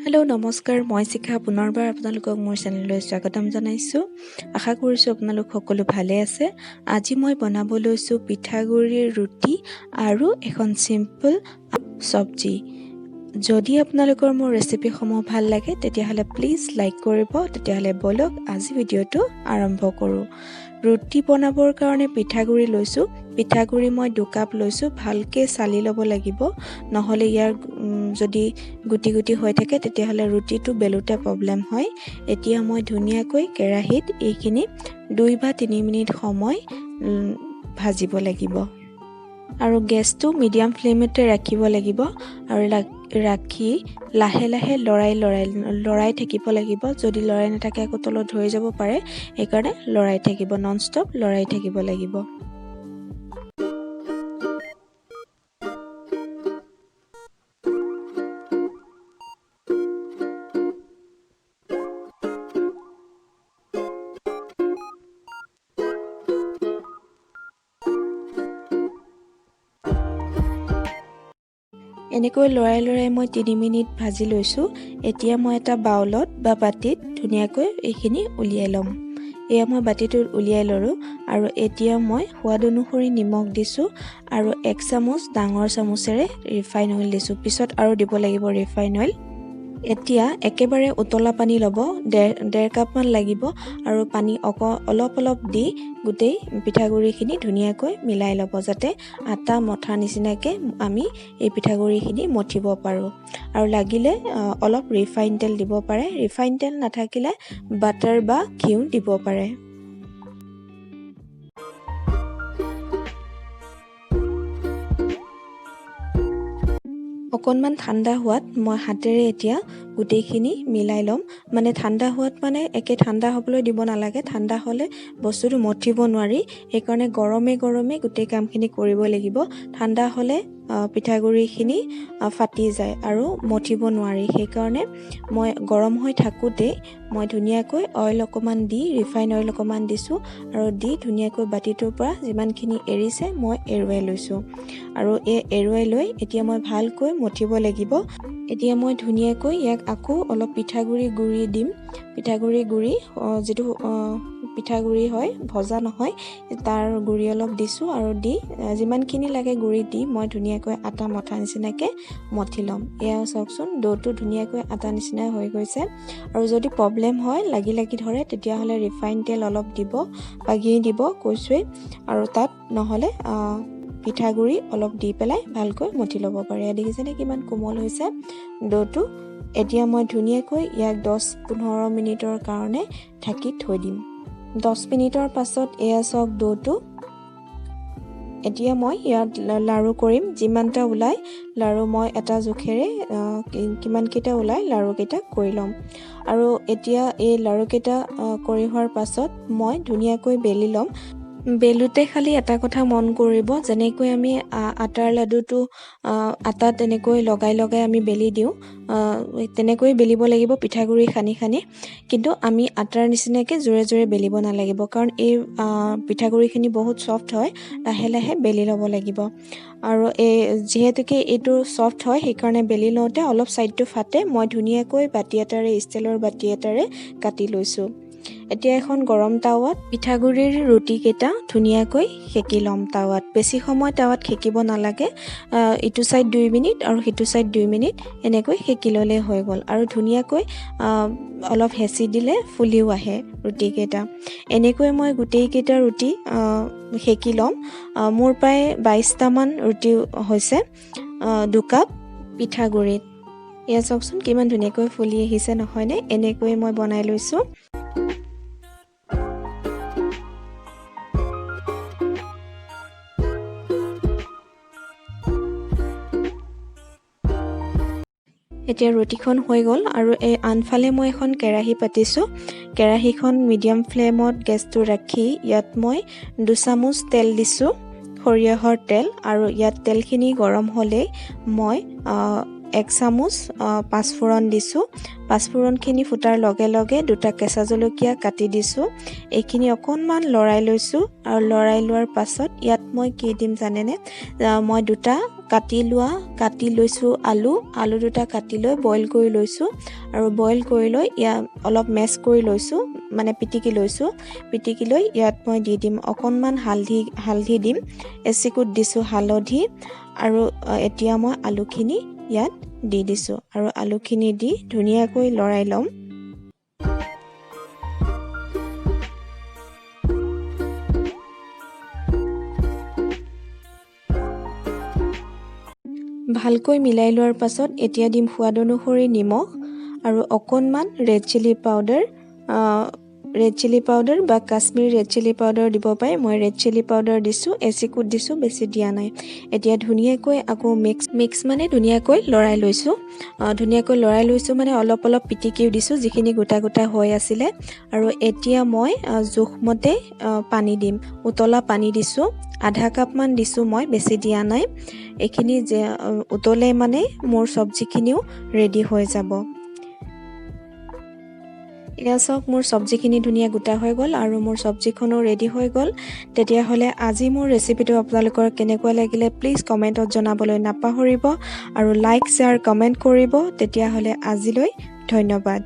Hello' নমস্কাৰ, মই শিখা পুনৰবাৰ আপোনালোকক মোৰ চেনেললৈ স্বাগতম জনাইছোঁ। আশা কৰিছোঁ আপোনালোক সকলো ভালে আছে। আজি মই বনাব লৈছোঁ পিঠাগুড়িৰ ৰুটি আৰু এখন চিম্পল চব্জি। যদি আপোনালোকৰ মোৰ ৰেচিপিসমূহ ভাল লাগে, তেতিয়াহ'লে প্লিজ লাইক কৰিব। তেতিয়াহ'লে ব'লক, আজি ভিডিঅ'টো আৰম্ভ কৰোঁ। ৰুটি বনাবৰ কাৰণে পিঠাগুড়ি লৈছোঁ। পিঠাগুড়ি মই 2 কাপ লৈছোঁ। ভালকৈ চালি ল'ব লাগিব, নহ'লে ইয়াৰ যদি গুটি গুটি হৈ থাকে, তেতিয়াহ'লে ৰুটিটো বেলোতে প্ৰব্লেম হয়। এতিয়া মই ধুনীয়াকৈ কেৰাহীত এইখিনি 2 বা 3 মিনিট সময় ভাজিব লাগিব আৰু গেছটো মিডিয়াম ফ্লেমতে ৰাখিব লাগিব আৰু ৰাখি লাহে লাহে লৰাই লৰাই লৰাই থাকিব লাগিব। যদি লৰাই নাথাকে, আকৌ তলত ধৰি যাব পাৰে। সেইকাৰণে লৰাই থাকিব, নন ষ্টপ লৰাই থাকিব লাগিব। এনেকৈ লৰাই লৰাই মই 3 মিনিট ভাজি লৈছোঁ। এতিয়া মই এটা বাউলত বা বাতিত ধুনীয়াকৈ এইখিনি উলিয়াই ল'ম। এয়া মই বাতিটোত উলিয়াই ল'লোঁ আৰু এতিয়া মই সোৱাদ অনুসৰি নিমখ দিছোঁ আৰু 1 চামুচ ডাঙৰ চামুচেৰে ৰিফাইন অইল দিছোঁ। পিছত আৰু দিব লাগিব ৰিফাইন অইল। এতিয়া একেবাৰে উতলা পানী ল'ব, ডেৰ কাপমান লাগিব আৰু পানী অলপ অলপ দি গোটেই পিঠাগুড়িখিনি ধুনীয়াকৈ মিলাই ল'ব, যাতে আটা মথা নিচিনাকৈ আমি এই পিঠাগুড়িখিনি মঠিব পাৰোঁ। আৰু লাগিলে অলপ ৰিফাইন তেল দিব পাৰে। ৰিফাইন তেল নাথাকিলে বাটাৰ বা ঘিউ দিব পাৰে। অকণমান ঠাণ্ডা হোৱাত মই হাতেৰে এতিয়া গোটেইখিনি মিলাই ল'ম। মানে ঠাণ্ডা হোৱাত মানে একে ঠাণ্ডা হ'বলৈ দিব নালাগে। ঠাণ্ডা হ'লে বস্তুটো মঠিব নোৱাৰি। সেইকাৰণে গৰমে গৰমে গোটেই কামখিনি কৰিব লাগিব। ঠাণ্ডা হ'লে পিঠাগুড়িখিনি ফাটি যায় আৰু মঠিব নোৱাৰি। সেইকাৰণে মই গৰম হৈ থাকোঁতেই মই ধুনীয়াকৈ অইল অকণমান দি, ৰিফাইন অইল অকণমান দিছোঁ আৰু দি ধুনীয়াকৈ বাতিটোৰ পৰা যিমানখিনি এৰিছে, মই এৰুৱাই লৈছোঁ। আৰু এই এৰুৱাই লৈ এতিয়া মই ভালকৈ মঠিব লাগিব। এতিয়া মই ধুনীয়াকৈ ইয়াক আকৌ অলপ পিঠাগুড়ি গুড়ি দিম। পিঠাগুড়ি গুড়ি, যিটো পিঠাগুড়ি হয়, ভজা নহয়, তাৰ গুড়ি অলপ দিছোঁ আৰু দি যিমানখিনি লাগে গুড়ি দি মই ধুনীয়াকৈ আটা মথা নিচিনাকৈ মঠি ল'ম। এয়া চাওকচোন, দ'টো ধুনীয়াকৈ আটা নিচিনাই হৈ গৈছে। আৰু যদি প্ৰব্লেম হয়, লাগি লাগি ধৰে, তেতিয়াহ'লে ৰিফাইন তেল অলপ দিব বা ঘি দিব কৈছোৱেই আৰু তাত নহ'লে পিঠাগুড়ি অলপ দি পেলাই ভালকৈ মঠি ল'ব পাৰে। দেখিছেনে কিমান কোমল হৈছে দ'টো? এতিয়া মই ধুনীয়াকৈ ইয়াক 10-15 মিনিটৰ কাৰণে ঢাকি থৈ দিম। 10 মিনিটৰ পাছত এয়া চাওক দ'টো। এতিয়া মই ইয়াত লাড়ু কৰিম। যিমানটা ওলায় লাড়ু, মই এটা জোখেৰে কিমানকেইটা ওলায় লাড়ুকেইটা কৰি ল'ম। আৰু এতিয়া এই লাড়ুকেইটা কৰি হোৱাৰ পাছত মই ধুনীয়াকৈ বেলি ল'ম। বেলোতে খালি এটা কথা মন কৰিব, যেনেকৈ আমি আটাৰ লাডুটো আটা তেনেকৈ লগাই লগাই আমি বেলি দিওঁ, তেনেকৈ বেলিব লাগিব পিঠাগুড়ি সানি সানি। কিন্তু আমি আটাৰ নিচিনাকৈ জোৰে জোৰে বেলিব নালাগিব, কাৰণ এই পিঠাগুড়িখিনি বহুত ছফ্ট হয়। লাহে লাহে বেলি ল'ব লাগিব। আৰু এই যিহেতুকে এইটো ছফ্ট হয়, সেইকাৰণে বেলি লওঁতে অলপ ছাইডটো ফাটে। মই ধুনীয়াকৈ বাতি এটাৰে, ষ্টিলৰ বাতি এটাৰে কাটি লৈছোঁ। এতিয়া এখন গৰম টাৱাত পিঠাগুড়িৰ ৰুটিকেইটা ধুনীয়াকৈ সেকি ল'ম টাৱাত। বেছি সময় টাৱাত সেকিব নালাগে। ইটো ছাইড 2 মিনিট আৰু সিটো ছাইড 2 মিনিট এনেকৈ সেকি ল'লেই হৈ গ'ল। আৰু ধুনীয়াকৈ অলপ হেঁচি দিলে ফুলিও আহে ৰুটিকেইটা। এনেকৈ মই গোটেইকেইটা ৰুটি সেকি ল'ম। মোৰ প্ৰায় 22টামান ৰুটি হৈছে 2 কাপ পিঠাগুড়িত। এয়া চাওকচোন, কিমান ধুনীয়াকৈ ফুলি আহিছে, নহয়নে? এনেকৈ মই বনাই লৈছোঁ। এতিয়া ৰুটিখন হৈ গ'ল আৰু এই আনফালে মই এখন কেৰাহী পাতিছোঁ। কেৰাহীখন মিডিয়াম ফ্লেমত গেছটো ৰাখি ইয়াত মই 2 চামুচ তেল দিছোঁ, সৰিয়হৰ তেল। আৰু ইয়াত তেলখিনি গৰম হ'লেই মই এক চামুচ পাঁচফোৰণ দিছোঁ। পাঁচফোৰণখিনি ফুটাৰ লগে লগে দুটা কেঁচা জলকীয়া কাটি দিছোঁ। এইখিনি অকণমান লৰাই লৈছোঁ আৰু লৰাই লোৱাৰ পাছত ইয়াত মই কি দিম জানেনে? মই দুটা কাটি লৈছোঁ আলু। আলু দুটা কাটি লৈ বইল কৰি লৈছোঁ আৰু বইল কৰি লৈ ইয়াত অলপ মেছ কৰি লৈছোঁ, মানে পিটিকি লৈছোঁ। পিটিকি লৈ ইয়াত মই দি দিম অকণমান হালধি দিম, এচিকুট দিছোঁ হালধি। আৰু এতিয়া মই আলুখিনি ইয়াত দি দিছোঁ আৰু আলুখিনি দি ধুনীয়াকৈ লৰাই ল'ম। ভালকৈ মিলাই লোৱাৰ পাছত এতিয়া দিম সোৱাদ অনুসৰি নিমখ আৰু অকণমান red chilli powder. Red chilli powder বা কাশ্মীৰ ৰেড চিলি পাউডাৰ দিব পাৰে। মই ৰেড চিলি পাউডাৰ দিছোঁ, এচিকুট দিছোঁ, বেছি দিয়া নাই। এতিয়া ধুনীয়াকৈ আকৌ মিক্স মানে ধুনীয়াকৈ লৰাই লৈছোঁ। ধুনীয়াকৈ লৰাই লৈছোঁ মানে অলপ অলপ পিটিকিও দিছোঁ যিখিনি গোটা গোটা হৈ আছিলে। আৰু এতিয়া মই জোখমতে পানী দিম, উতলা পানী দিছোঁ, আধা কাপমান দিছোঁ মই, বেছি দিয়া নাই। এইখিনি যে উতলে মানে মোৰ চব্জিখিনিও ৰেডি হৈ যাব। এয়া চাওক, মোৰ চব্জিখিনি ধুনীয়া গোটা হৈ গ'ল আৰু মোৰ চব্জিখনো ৰেডি হৈ গ'ল। তেতিয়াহ'লে আজি মোৰ ৰেচিপিটো আপোনালোকৰ কেনেকুৱা লাগিলে প্লিজ কমেণ্টত জনাবলৈ নাপাহৰিব আৰু লাইক, শ্বেয়াৰ, কমেণ্ট কৰিব। তেতিয়াহ'লে আজিলৈ ধন্যবাদ।